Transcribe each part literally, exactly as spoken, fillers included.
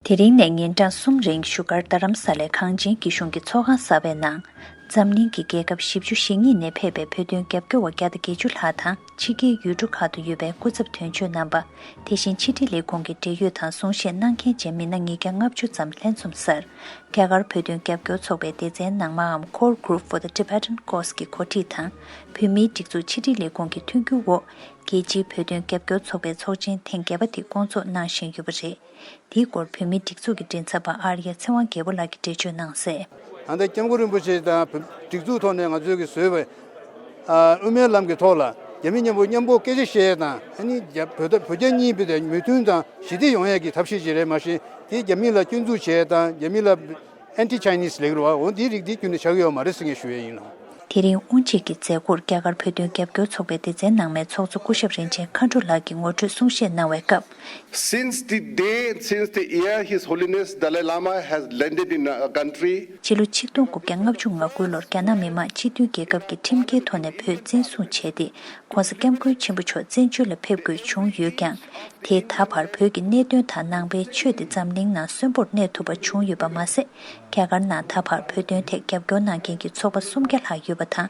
དེ་རིང་ནས་ཉིན་གྲངས་གསུམ་རིང་བཞུགས་སྒར་རྡ་རམ་ས་ལའི་གངས་ཅན་སྐྱིད་གཤོངས་ཀྱི་ཚོགས་ཁང་གསར་པའི་ནང་། འཛམ་གླིང་གི་རྒྱལ་ཁབ་བཞི་བཅུ་ཞེ་གཉིས་ནས་ཕེབས་པའི་བོད་དོན་རྒྱབ་སྐྱོར་བ་བརྒྱ་དང་བརྒྱད་ཅུ་ལྷག་དང་། ཕྱི་རྒྱལ་ཡུལ་གྲུ་ཁག་ཏུ་ཡོད་པའི་སྐུ་ཚབ་དོན་གཅོད་རྣམ་པ། དེ་བཞིན་ཕྱི་དྲིལ་ལས་ཁུངས་ཀྱི་འབྲེལ་ཡོད་དང་གསུང་བཤད་གནང་མཁན་བཅས་མི་སྣ་ཉིས་བརྒྱ་ལྔ་བཅུ་ཙམ་ལྷན་འཛོམས་སར། རྒྱ་གར་བོད་དོན་རྒྱབ་སྐྱོར་ཚོགས་པའི་སྡེ་ཚན་ནང་མའམ་Core Group for the Tibetan Cause གི་གོ་སྒྲིག་དང་། བོད་མིའི་སྒྲིག་འཛུགས་ཕྱི་དྲིལ་ལས་ཁུངས་ཀྱི་མཐུན་འགྱུར་འོག་རྒྱལ་སྤྱིའི་བོད་དོན་རྒྱབ་སྐྱོར་ཚོགས་པའི་ཚོགས་ཆེན་ཐེངས་བརྒྱད་པ་དེ་བསྐོང་ཚོགས་གནང་བཞིན་ཡོད་པ་རེད། དེའི་སྐོར་བོད་མིའི་སྒྲིག་འཛུགས་ཀྱི་མགྲིན་ཚབ་པ་ཨར་ཡ་ཚེ་དབང་རྒྱལ་པོ་ལགས་ཀྱིས་འགྲེལ་བརྗོད་གནང་གསལ། ད་ལྟ་སྐྱབས་མགོན་རིན་པོ་ཆེ་དང་བོད་སྒྲིག་འཛུགས་ཐོག་ནས་ང་ཚོས་ཀྱི་བཟོས་པའི་ཨ་དབུ་མའི་ལམ་གྱི་ཐོག་ལ་རྒྱ་མི་མཉམ་པོ་མཉམ་པོ་སྐད་ཆ་བཤད་དང་ཨ་ནི་རྒྱ་བོད་ད་བོད་རྒྱ་གཉིས་བོད་དེ་མོས་མཐུན་དང་ཞི་བདེ་ཡོང་ཡས་ཀྱི་ཐབས་ཤེས་ཅིག་རེད། མ་གཞི་དེ་རྒྱ་མི་ལ་སྐྱོན་འཛུགས་བྱས་དང་རྒྱ་མི་ལ་Anti Chinese ལབ་རེད་བ། འོ་འདིའི་རིགས་འདི་ཁྱོན་ནས་ཆགས་ཡོད་མ་རེད་ཟེར་ངས་ཞུ་ཡས་ཡིན་ལགས། དེ་རིང་དབུ་འབྱེད་ཀྱི་མཛད་སྒོར་རྒྱ་གར་བོད་དོན་རྒྱབ་སྐྱོར་ཚོགས་པའི་སྡེ་ཚན་ནང་མའི་ཚོགས་གཙོ་སྐུ་ཞབས་རིན་ཆེན་མཁའ་འགྲོ་ལགས་ཀྱིས་ངོ་སྤྲོད་གསུང་བཤད་གནང་བའི་སྐབས། Since the day, since the year His Holiness Dalai Lama has landed in our country, ཕྱི་ལོ་ཆིག་སྟོང་དགུ་བརྒྱ་ལྔ་བཅུ་ང་དགུ་ལོར་རྒྱ་ནག་མི་དམངས་སྤྱི་མཐུན་རྒྱལ་ཁབ་ཀྱི་ཁྲིམས་འགལ་ཐོག་ནས་བོད་བཙན་བཟུང་བྱས་ཏེ། ྋགོང་ས་ྋསྐྱབས་མགོན་ཆེན་པོ་མཆོག་བཙན་བྱོལ་ལ་ཕེབས་དགོས་བྱུང་ཡོད་ཀྱང་། དེས་ད་བར་བོད་ཀྱི་གནད་དོན་དང་ནང་པའི་ཆོས་དེ་འཛམ་གླིང་ནང་གསོན་པོར་གནས་ཐུབ་པ་བྱུང་ཡོད་པ་མ་ཟད། རྒྱ་གར་ནང་ད་བར་བོད་དོན་ཐད་རྒྱབ་སྐྱོར་གནང་མཁན་གྱི་ཚོགས་པ་སུམ་བརྒྱ་ལྷག་ཡོད་པ་དང་།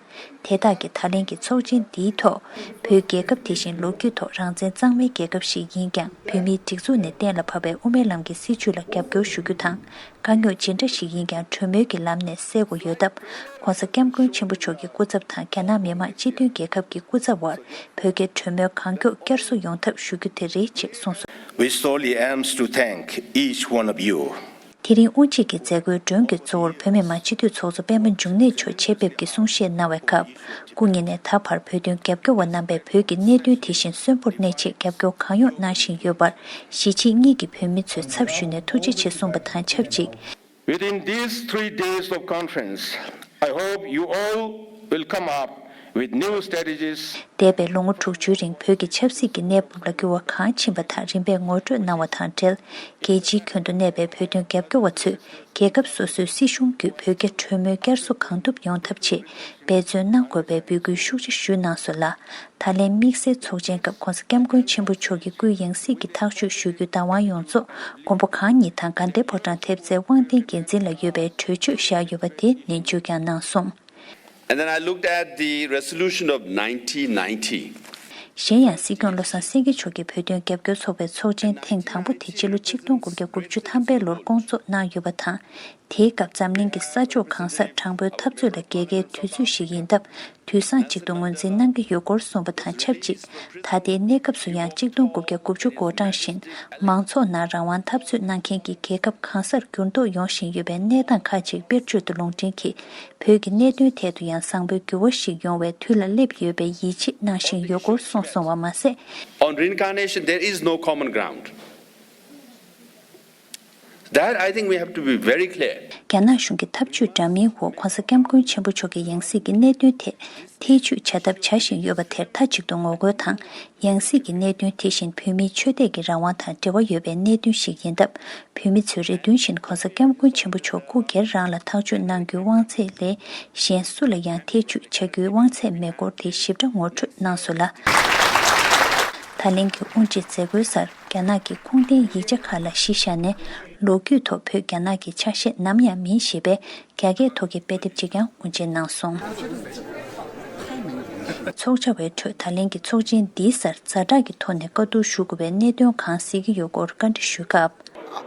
དེ་དག་གིས་ད་ལན་གྱི་ཚོགས་ཆེན་འདིའི་ཐོག་བོད་རྒྱལ་ཁབ་དེ་བཞིན་ལོ་རྒྱུས་ཐོག་རང་བཙན་གཙང་མའི་རྒྱལ་ཁབ་ཞིག་ཡིན་ཀྱང་། བོད་མིའི་སྒྲིག་འཛུགས་ནས་གཏན་ལ་ཕབ་པའི་དབུ་མའི་ལམ་གྱི་སྲིད་བྱུས་ལ་རྒྱབ་སྐྱོར་ཞུ་རྒྱུ་དང་། དཀའ་རྙོག་ཇི་འདྲ་ཞིག་ཡིན་ཀྱང་གྲོས་མོལ་གྱི་ལམ་ནས་སེལ་དགོས་ཡོད་སྟབས། ྋགོང་ས་ྋསྐྱབས་མགོན་ཆེན་པོ་མཆོག་གི་སྐུ་ཚབ་དང་རྒྱ་ནག་མི་དམངས་སྤྱི་མཐུན་རྒྱལ་ཁབ་ཀྱི་སྐུ་ཚབ་དབར་བོད་རྒྱའི་གྲོས་མོལ་གང་མགྱོགས་བསྐྱར་གསོ་ཡོང་ཐབས་ཞུ་རྒྱུ་དེ་རེད་ཅེས་གསུངས་སོང་། We solely aims to thank each one of you. དེ་རིང་དབུ་འབྱེད་ཀྱི་མཛད་སྒོའི་མགྲོན་གྱི་གཙོ་བོར་བོད་མི་མང་སྤྱི་འཐུས་ཚོགས་གཙོ་སྤེན་པ་འབྱུང་གནས་མཆོག་ཆེད་ཕེབས་ཀྱིས་གསུང་བཤད་གནང་བའི་སྐབས། སྐུ་ཉིད་ནས་ད་བར་བོད་དོན་རྒྱབ་སྐྱོར་བ་རྣམ་པས་བོད་ཀྱི་གནད་དོན་དེ་བཞིན་གསོན་པོར་གནས་ཆེད་རྒྱབ་སྐྱོར་གང་ཡོང་གནང་བཞིན་ཡོད་པར། གཞིས་བྱེས་གཉིས་ཀྱི་བོད་མི་ཚོའི་ཚབ་ཞུས་ནས་ཐུགས་རྗེ་ཆེ་གསུངས་པ་དང་ཆབས་ཅིག Within these three days of conference, I hope you all will come up with new strategies འདས་པའི་ལོ་ངོ་དྲུག་ཅུའི་རིང་བོད་ཀྱི་ཆབ་སྲིད་ཀྱི་གནས་བབ་ལ་འགྱུར་བ་གང་ཕྱིན་པ་དག་རིམ་པས་ངོ་སྤྲོད་གནང་བ་དང་འབྲེལ། རྒྱལ་སྤྱིའི་ཁྱོན་དུ་གནས་པའི་བོད་དོན་རྒྱབ་སྐྱོར་བ་ཚོས་རྒྱལ་ཁབ་སོ་སོའི་སྲིད་གཞུང་བརྒྱུད་བོད་རྒྱ་གྲོས་མོལ་བསྐྱར་གསོ་གང་ཐུབ་ཡོང་ཐབས་ཆེད་འབད་བརྩོན་གནང་དགོས་པའི་འབོད་སྐུལ་ཤུགས་ཆེ་ཞུས་གནང་སོང་ལ། ད་ལན་དམིགས་བསལ་ཚོགས་ཆེན་སྐབས་ྋགོང་ས་ྋསྐྱབས་མགོན་ཆེན་པོ་མཆོག་གི་སྐུའི་ཡང་སྲིད་ཀྱི་ཐག་གཅོད་ཞུ་རྒྱུའི་བདག་དབང་ཡོངས་རྫོགས་མགོན་པོ་གང་ཉིད་དང་དགའ་ལྡན་ཕོ་བྲང་ཐེབས་རྩའི་དབང་ལྡན་འགན་འཛིན་ལ་ཡོད་པའི་གྲོས་ཆོད་བཞག་ཡོད་པ་དེ་ནན་བརྗོད་ཀྱང་གནང་སོང་། And then I looked at the resolution of nineteen ninety. གཞན་ཡང་སྲིད་སྐྱོང་བློ་བཟང་སེང་གེ་མཆོག་གིས་བོད་དོན་རྒྱབ་སྐྱོར་ཚོགས་པའི་ཚོགས་ཆེན་ཐེངས་དང་པོ་དེ་སྤྱི་ལོ་ཆིག་སྟོང་དགུ་བརྒྱ་དགུ་བཅུ་ཐམ་པའི་ལོར་བསྐོང་ཚོགས་གནང་ཡོད་པ་དང་། དེའི་སྐབས་འཛམ་གླིང་གི་ས་ཕྱོགས་གང་སར་དྲང་པོའི་འཐབ་རྩོད་ལ་རྒྱལ་ཁའི་དུས་ཚོད་ཞིག་ཡིན་སྟབས། དུས་བཟང་ཅིག་ཏུ་ངོས་འཛིན་གནང་གི་ཡོད་སྐོར་གསུངས་པ་དང་ཆབས་ཅིག་ད་ལྟའི་གནས་སྐབས་སུ་ཡང་ཆིག་སྟོང་དགུ་བརྒྱ་དགུ་བཅུ་གོ་གྲངས་བཞིན་མང་ཚོགས་ནང་རང་དབང་འཐབ་རྩོད་གནང་མཁན་གྱི་རྒྱལ་ཁབ་གང་སར་འགྱུར་ལྡོག་ཡོང་བཞིན་ཡོད་པའི་གནས་སྟངས་ཁག་ཅིག་དཔེར་བརྗོད་དུ་ལུང་འདྲེན་གྱིས། བོད་ཀྱི་གནད་དོན་ཐད་དུ་ཡང་བཟང་པོའི་འགྱུར་བ་ཞིག་ཡོང་བའི་དུས་ལ་སླེབས་ཡོད་པའི་ཡིད་ཆེས་གནང་བཞིན་ཡོད་སྐོར་གསུངས་སོང་བ་མ་ཟད། On reincarnation, there is no common ground. That I think we have to be very clear. རྒྱ་ནག་གཞུང་གི་ཐབས་ཇུས་འདྲ་མིན་འོག་ྋགོང་ས་ྋསྐྱབས་མགོན་ཆེན་པོ་མཆོག་གི་ཡང་སྲིད་ཀྱི་གནད་དོན་ཐད་ཐེ་བྱུས་བྱ་ཐབས་བྱ་བཞིན་ཡོད་པ་དེར་མཐའ་གཅིག་ཏུ་ངོ་རྒོལ་དང་། ཡང་སྲིད་ཀྱི་གནད་དོན་དེ་བཞིན་བོད་མིའི་ཆོས་དད་ཀྱི་རང་དབང་དང་འབྲེལ་བ་ཡོད་པའི་གནད་དོན་ཞིག་ཡིན་སྟབས། བོད་མི་ཚོས་རེ་འདུན་བཞིན་ྋགོང་ས་ྋསྐྱབས་མགོན་ཆེན་པོ་མཆོག་སྐུ་སྒེར་རང་ལ་ཐག་གཅོད་གནང་རྒྱུའི་དབང་ཚད་ལས་གཞན་སུ་ལ་ཡང་ཐེ་བྱུས་བྱ་རྒྱུའི་དབང་ཚད་མེད་སྐོར་དེ་ཞིབ་ཕྲ་ངོ་སྤྲོད་གནང་སོང་ལ། ད་ལན་གྱི་དབུ་འབྱེད་མཛད་སྒོའི་སར། རྒྱ་ནག་གི་ཁུངས་ལྡན་ཡིག་ཆ་ཁག་ལ་གཞི་བཞག་ནས། ལོ་རྒྱུས་ཐོག་བོད་རྒྱ་ནག་གི་ཆ་ཤས་ནམ་ཡང་མིན་ཞེས་པའི་རྒྱ་སྐད་ཐོག་གི་དཔེ་དེབ་ཅིག་ཀྱང་དབུ་འབྱེད་གནང་སོང་། ཚོགས་བཅར་བའི་ཁྲོད་ད་ལན་གྱི་ཚོགས་ཆེན་འདིའི་སར་ཛ་དྲག་གི་ཐོག་ནས་བཀའ་བསྡུར་ཞུ་དགོས་པའི་གནད་དོན་གང་གཟིགས་ཀྱི་ཡོད་སྐོར་བཀའ་འདྲི་ཞུས་སྐབས།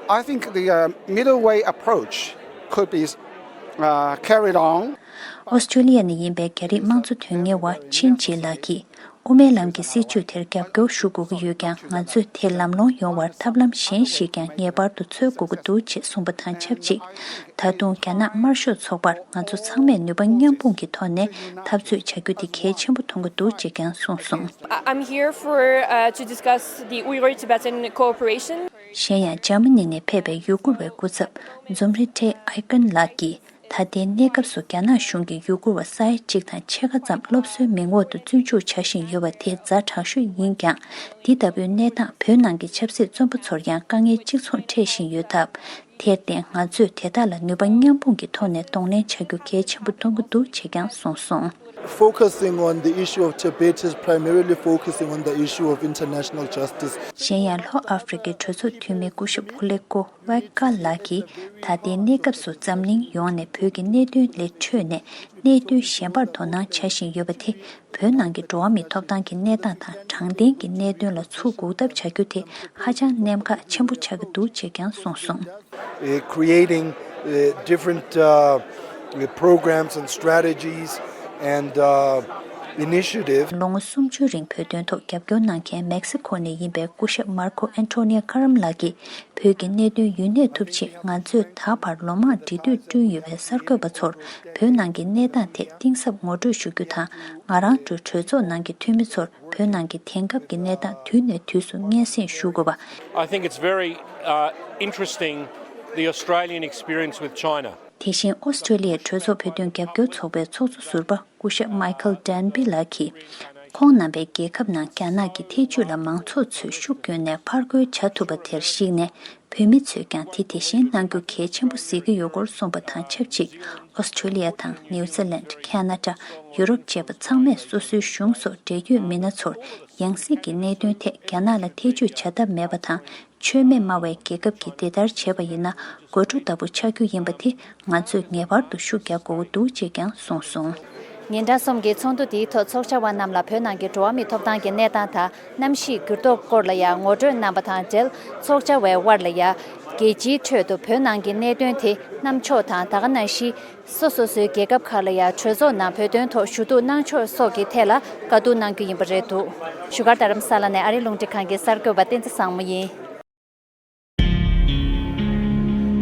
I think the uh, middle way approach could be uh, carried on. ཨོ་སི་ཀྲོ་ལི་ཡ་ནས་ཡིན་པའི་རྒྱ་རིགས་དམངས་གཙོ་དོན་གཉེར་བ་ཆིན་ཅི་ལགས་ཀྱིས། དབུ་མའི་ལམ་གྱི་སྲིད་བྱུས་དེར་རྒྱབ་སྐྱོར་ཞུ་དགོས་ཀྱི་ཡོད་ཀྱང་། ང་ཚོས་དེ་ལམ་ལྷོང་ཡོང་བར་ཐབས་ལམ་གཞན་ཞིག་ཀྱང་ངེས་པར་དུ་འཚོལ་དགོས་ཀྱི་འདུག་ཅེས་གསུངས་པ་དང་ཆབས་ཅིག་ད་དུང་རྒྱ་ནག་དམར་ཤོག་ཚོགས་པར་ང་ཚོ་ཚང་མས་ནུས་པ་མཉམ་སྤུངས་ཀྱི་ཐོག་ནས་འཐབ་རྩོད་བྱ་རྒྱུ་དེ་གལ་ཆེན་པོ་མཐོང་གི་འདུག་ཅེས་ཀྱང་གསུངས་སོང་། I- I'm here for uh, to discuss the Uyghur Tibetan cooperation. གཞན་ཡང་འཇར་མ་ནི་ནས་ཕེབས་པའི་ཡུ་གུར་བའི་སྐུ་ཚབ་འཛོམས་རི་ཏྲེ་ཨའི་ཀན་ལགས་ཀྱིས། ད་ལྟའི་གནས་སྐབས་སུ་རྒྱ་ནག་གཞུང་གིས་ཡུ་གུར་བ་ས་ཡ་གཅིག་དང་ཕྱེད་ཀ་ཙམ་སློབ་གསོའི་མིང་འོག་ཏུ་བཙོན་འཇུག་བྱ་བཞིན་ཡོད་པ་དེ་ཛ་དྲག་ཤོས་ཡིན་ཀྱང་། འདི་ལྟ་བུའི་གནས་སྟངས་བོད་ནང་གི་ཆབ་སྲིད་བཙོན་པ་ཚོར་ཡང་དཀའ་ངལ་གཅིག་མཚུངས་འཕྲད་བཞིན་ཡོད་སྟབས། དེར་བརྟེན་ང་ཚོས་དེ་དག་ལ་ནུས་པ་མཉམ་སྤུངས་ཀྱི་ཐོག་ནས་གདོང་ལེན་བྱ་རྒྱུ་གལ་ཆེན་པོ་མཐོང་གི་འདུག་ཅེས་ཀྱང་གསུངས་སོང་། Focusing on the issue of Tibet is primarily focusing on the issue of international justice. གཞན་ཡང་ལྷོ་ཨ་ཧྥེ་རི་ཁའི་གྲོས་ཚོགས་འཐུས་མི་སྐུ་ཞབས་ཧུ་ལེ་ཀོ་ཝེ་ཀ་ལགས་ཀྱིས་ད་ལྟའི་གནས་སྐབས་སུ་འཛམ་གླིང་ཡོངས་ནས་བོད་ཀྱི་གནད་དོན་ལས་འཕྲོས་ནས་གནད་དོན་གཞན་པར་དོ་སྣང་བྱ་བཞིན་ཡོད་པ་དེ། བོད་ནང་གི་འགྲོ་བ་མིའི་ཐོབ་ཐང་གི་གནས་སྟངས་དང་དྲང་བདེན་གྱི་གནད་དོན་ལ་ཚུར་འགུག་ཐབས་བྱ་རྒྱུ་དེ་ཧ་ཅང་གནད་འགག་ཆེན་པོ་ཆགས་ཀྱི་འདུག་ཅེས་ཀྱང་གསུངས་སོང་། Uh, creating uh, different uh, uh, programs and strategies and uh, initiatives. ལོ་ངོ་སུམ་ཅུ་རིང་བོད་དོན་ཐོག་རྒྱབ་སྐྱོར་གནང་མཁན་མེག་སི་ཁོ་ནས་ཡིན་པའི་སྐུ་ཞབས་མར་ཁོ་ཨན་ཊོ་ནི་ཡ་ཁ་རམ་ལགས་ཀྱིས། བོད་ཀྱི་གནད་དོན་ཡུན་གནས་ཐུབ་ཆེད་ང་ཚོས་ད་བར་ལོ་མང་འབྲེལ་མཐུད་བསྐྲུན་ཡོད་པའི་གསར་འགོད་པ་ཚོར་བོད་ནང་གི་གནས་སྟངས་ཐད་གཏིང་ཟབ་ངོ་སྤྲོད་ཞུ་རྒྱུ་དང་། ང་རང་ཚོའི་གྲོས་ཚོགས་ནང་གི་འཐུས་མི་ཚོར་བོད་ནང་གི་དེང་སྐབས་ཀྱི་གནས་སྟངས་དུས་ནས་དུས་སུ་སྙན་སེང་ཞུ་དགོས་པ། I think it's very uh, interesting, the Australian experience with China. དེ་བཞིན་ཨོ་སི་ཀྲོ་ལི་ཡའི་གྲོས་ཚོགས་བོད་དོན་རྒྱབ་སྐྱོར་ཚོགས་པའི་ཚོགས་གཙོ་ཟུར་པ་སྐུ་ཞབས་མའི་ཁལ་ཌན་བི་ལགས་ཀྱིས། ཁོང་རྣམ་པའི་རྒྱལ་ཁབ་ནང་རྒྱ་ནག་གི་ཐེ་ཇུས་ལ་མང་ཚོགས་ཚོས་ཤུགས་བསྐྱོན་ནས་ཕར་རྒོལ་བྱ་ཐུབ་པ་དེར་གཞིགས་ནས། བོད་མི་ཚོས་ཀྱང་དེ་དེ་བཞིན་གནང་རྒྱུ་གལ་ཆེན་པོ་གཟིགས་ཀྱི་ཡོད་སྐོར་གསུངས་པ་དང་ཆབས་ཅིག་ཨོ་སི་ཀྲོ་ལི་ཡ་དང་ནིའུ་ཛི་ལན། ཁ་ན་ཌ། ཡུ་རོབ་བཅས་པ་ཚང་མས་སོ་སོའི་གཞུང་སོགས་འབྲེལ་ཡོད་མི་སྣ་ཚོར་ཡང་སྲིད་ཀྱི་གནད་དོན་ཐད་རྒྱ་ནག་ལ་ཐེ་ཇུས་བྱ་ཐབས་མེད་པ་དང་། ཆོས་མེད་སྨྲ་བའི་རྒྱལ་ཁབ་ཀྱིས་དེ་ལྟར་བྱས་པ་ཡིན་ན། དགོད་བྲོ་ལྟ་བུ་ཆགས་རྒྱུ་ཡིན་པ་དེ་ང་ཚོས་ངེས་པར་དུ་ཤུགས་རྒྱག་དགོས་ཀྱི་འདུག་ཅེས་ཀྱང་གསུངས་སོང་། ཉིན་གྲངས་གསུམ་གྱི་ཚོགས་འདུ་དེའི་ཐོག་ཚོགས་བཅར་བ་རྣམས་ལ་བོད་ནང་གི་འགྲོ་བ་མིའི་ཐོབ་ཐང་གི་གནས་སྟངས་དང་གནམ་གཤིས་འགྱུར་ལྡོག་སྐོར་ལ་ཡང་ངོ་སྤྲོད་གནང་བ་དང་འབྲེལ། ཚོགས་བཅར་བའི་དབར་ལ་ཡང་རྒྱལ་སྤྱིའི་ཁྲོད་དུ་བོད་ནང་གི་གནད་དོན་དེ་གནང་ཕྱོགས་དང་། ད་ག་ནང་བཞིན་སོ་སོ་སོའི་རྒྱལ་ཁབ་ཁག་ལ་ཡང་གྲོས་ཚོགས་ནང་བོད་དོན་ཐོག་ཞུ་གཏུག་གནང་ཕྱོགས་སོགས་ཀྱི་ཐད་ལ་བཀའ་བསྡུར་གནང་རྒྱུ་ཡིན་པ་རེད་འདུག་བཞུགས་སྒར་རྡ་རམ་ས་ལ་ནས་ཨ་རིའི་རླུང་འཕྲིན་ཁང་གི་གསར་འགོད་པ་བསྟན་འཛིན་བཟང་མོ་ཡིན།